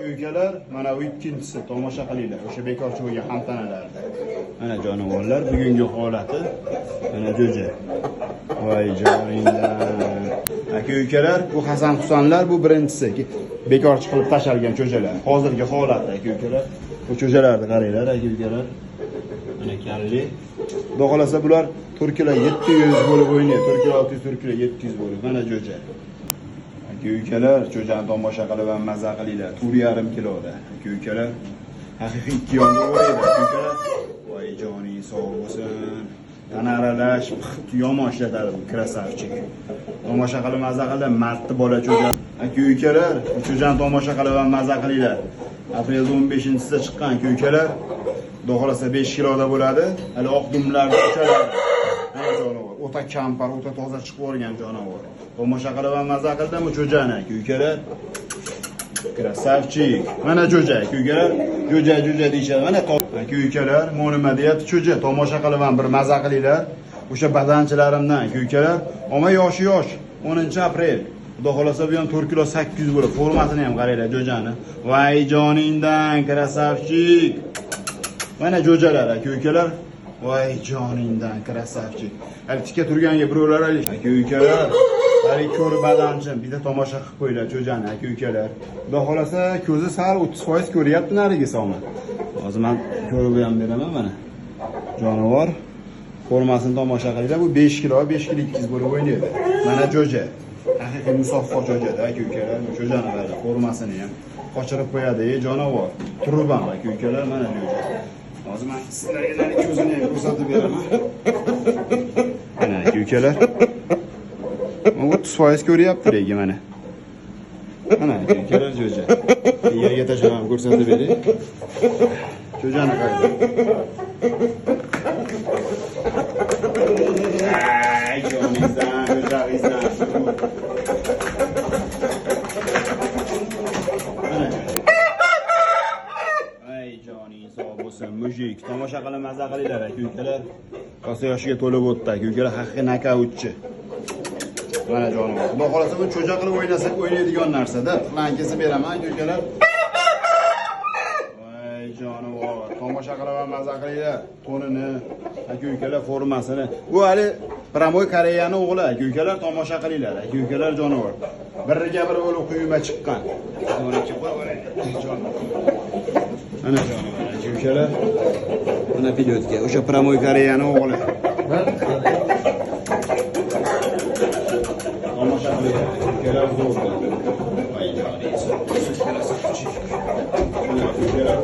Aka-ukalar, mana bu ikkinchisi, tomosha qilinglar. O'sha bekorchi bo'lgan hamtanalarda. Mana jonivorlar bugungi holati. Mana jo'ja. Voy joningdan. Aka-ukalar, bu Hasan Husanlar, bu birinchisi. Bekorchi qilib tashalgan jo'jalar. Hozirgi holati aka-ukalar. Bu jo'jalarni qaranglar aka-ukalar. Mana kalli. Xudo xolasa bular 4 kilo 700 bo'lib o'ynaydi. 4 kilo 600, 4 kilo 700 bo'lib. Mana jo'ja. Aka-ukalar, jo'jani tomosha qilib ham maza qilinglar. 4,5 kiloda. Aka-ukalar, haqiqiy ikki yonga o'raydi aka-ukalar. Voy joning sog' bo'lsin. Tana aralash yomon ishlatadi bu krasavchik. Tomosha qilib maza qilinglar, martni bola jo'ja. Aka-ukalar, jo'jani tomosha qilib ham maza qilinglar. Aprelda 15-sida chiqqan aka-ukalar. Xudo xolasa 5 kiloda bo'ladi. Hali oq dumlarda uchadi. Mana jonivor, o'ta kampar, o'ta toza chiqib olgan jonivor. Tomosha qilib ham maza qildim bu jo'jani aka-ukalar. Krasavchik. Mana jo'ja aka-ukalar, jo'ja jo'ja deyishadi. Mana aka-ukalar, mana nima deyapti jo'ja. Tomosha qilib ham bir maza qilinglar. O'sha badanchilarimdan aka-ukalar, omma yoshi yosh, 10-aprel. Xudo xolasa bu ham 4 kilo 800 bo'lib, formasini ham qaranglar jo'jani. Voy joningdan, krasavchik. Mana jo'jalar aka-ukalar. Voy joningdan, krasavchik. Hali tika turganga birovlar hali aka-ukalar, hali ko'r badanchi, bitta tomosha qilib qo'yinglar jo'jani aka-ukalar. Xudo xolasa ko'zi sal 30% ko'ryapti narigi soni. Hozir men ko'rib ham beraman mana. Jonivor formasini tomosha qilinglar. Bu 5 kilo, 5 kilo 200 bo'lib o'ynaydi. Mana jo'ja. Haqiqiy musaffo jo'jada aka-ukalar. Bu jo'jani qarang, formasini ham qochirib qo'yadi, ey jonivor. Turib ham aka-ukalar, mana jo'ja. Hozir men sizlarga nari ko'zini ham ko'rsatib beraman. Mana aka-ukalar. 30% ko'ryapti lekin mana. Mana aka-ukalar jo'ja. Yerga tashlab ham ko'rsatib beray. Jo'jani qarang. Ay joningizdan, jo'jag'ingizdan. Ay joning sog' bo'lsin, mujik. Tomosha qilib maza qilinglar aka-ukalar. Kosa yoshiga to'lib o'tdi aka-ukalar, haqiqiy nokautchi. Mana jonivor. Xudo xolasa bu cho'ja qilib o'ynasak o'ynaydigan narsada. Tiqlankisi beraman aka-ukalar. Voy jonivor. Tomosha qilib ham maza qilinglar. To'nini, aka-ukalar formasini. Bu hali Pramoy Koreyani o'g'li aka-ukalar, tomosha qilinglar aka-ukalar jonivor. Biriga bir bo'lib quyma chiqqan. Mana jonivor aka-ukalar. Mana pilotga o'sha Pramoy Koreyani o'g'li. Tomosha qilinglar aka-ukalar zo'r. Voy joningiz. Mana aka-ukalar